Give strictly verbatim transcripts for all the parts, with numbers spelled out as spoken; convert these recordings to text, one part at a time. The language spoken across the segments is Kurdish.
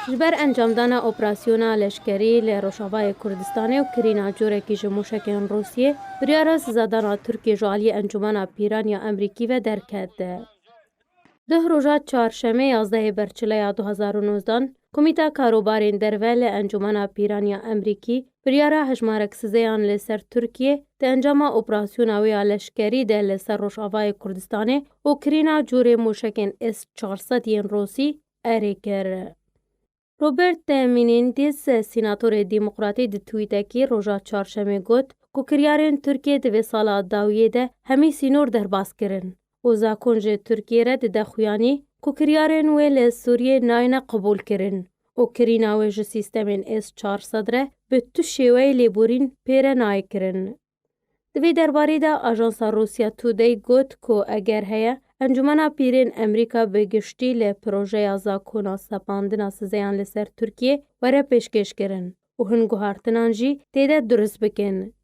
Ji ber encamdana operasyona leşkerî li Rojavayê Kurdistanê û kirîna corekî ji mûşekên Rûsiyê, biryara sizadana Tirkiyê ji aliyê Encûmena Pîran ya Amerîkî ve derket. Duh roja çarşemê yazdehê berçileya du hezar û nozdan, Komîta Karobarên Derve li Encûmena Pîran ya Amerîkî biryara hejmarek sizeyan li ser Tirkiyê di encama operasyona wê ya leşkerî de li ser Rojavayê Kurdistanê û kirîna corê mûşekên S çar sed yên Rûsî erê kir. Robert Menendez, senatorê demokratî, di twîtekî roja çarşemê got ku kiryarên Tirkiyê di vê sala dawiyê de hemî sînor derbas kirin û zakon ji Tirkiyê re dide xuyanî ku kiryarên wê li Sûriyê nayêne qebûlkirin û kirîna wê ji sîstemên S çar sed re bi tu şêweyê lêborîn pê re nayê kirin. Di vê derbarê de Ajansa Russia Today got ku eger heye, Encûmena Pîrên Amerîka bi giştî li projeya zakona sepandina sizeyan li ser Tirkiyê were pêşkêşkirin û hin guhartinan jî tê de durust bikin.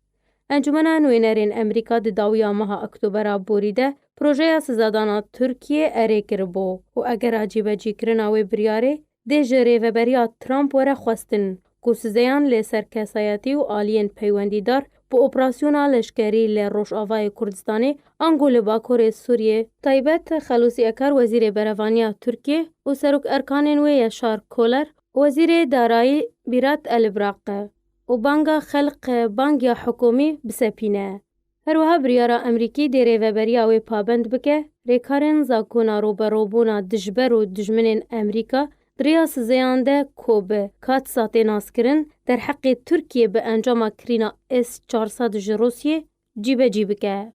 Encûmena Nûnerên Amerîka di dawiya meha Oktobera borî de projeya sizadana Tirkiyê erê kiribû û egera cîbecîkirina wê biryarê dê ji rêveberiya Trump were xwestin ku sizeyan li ser kesayetî û aliyên peywendîdar bi operasyona leşkerî li Rojavayê Kurdistanê ango li Bakurê Sûriyê, taybet Xelûsî Ekar, Wezîrê Berevaniya Tirkiyê û Serok Erkanên wê Yaşar Koler, Wezîrê Darayî Bîrat Elbraq û banga xelq bang ya hikûmî bisepîne. Her wiha biryara Amerîkî dê rêveberiya wê pabend bike, rêkarên zakona rûberûbûna dijber û dijminên Amerîka di rêya sizeyan de ku bi CAATSA tê naskirin, derheqê Tirkiyê bi encama kirîna S çar sed ji Rûsiyê cîbecî bike.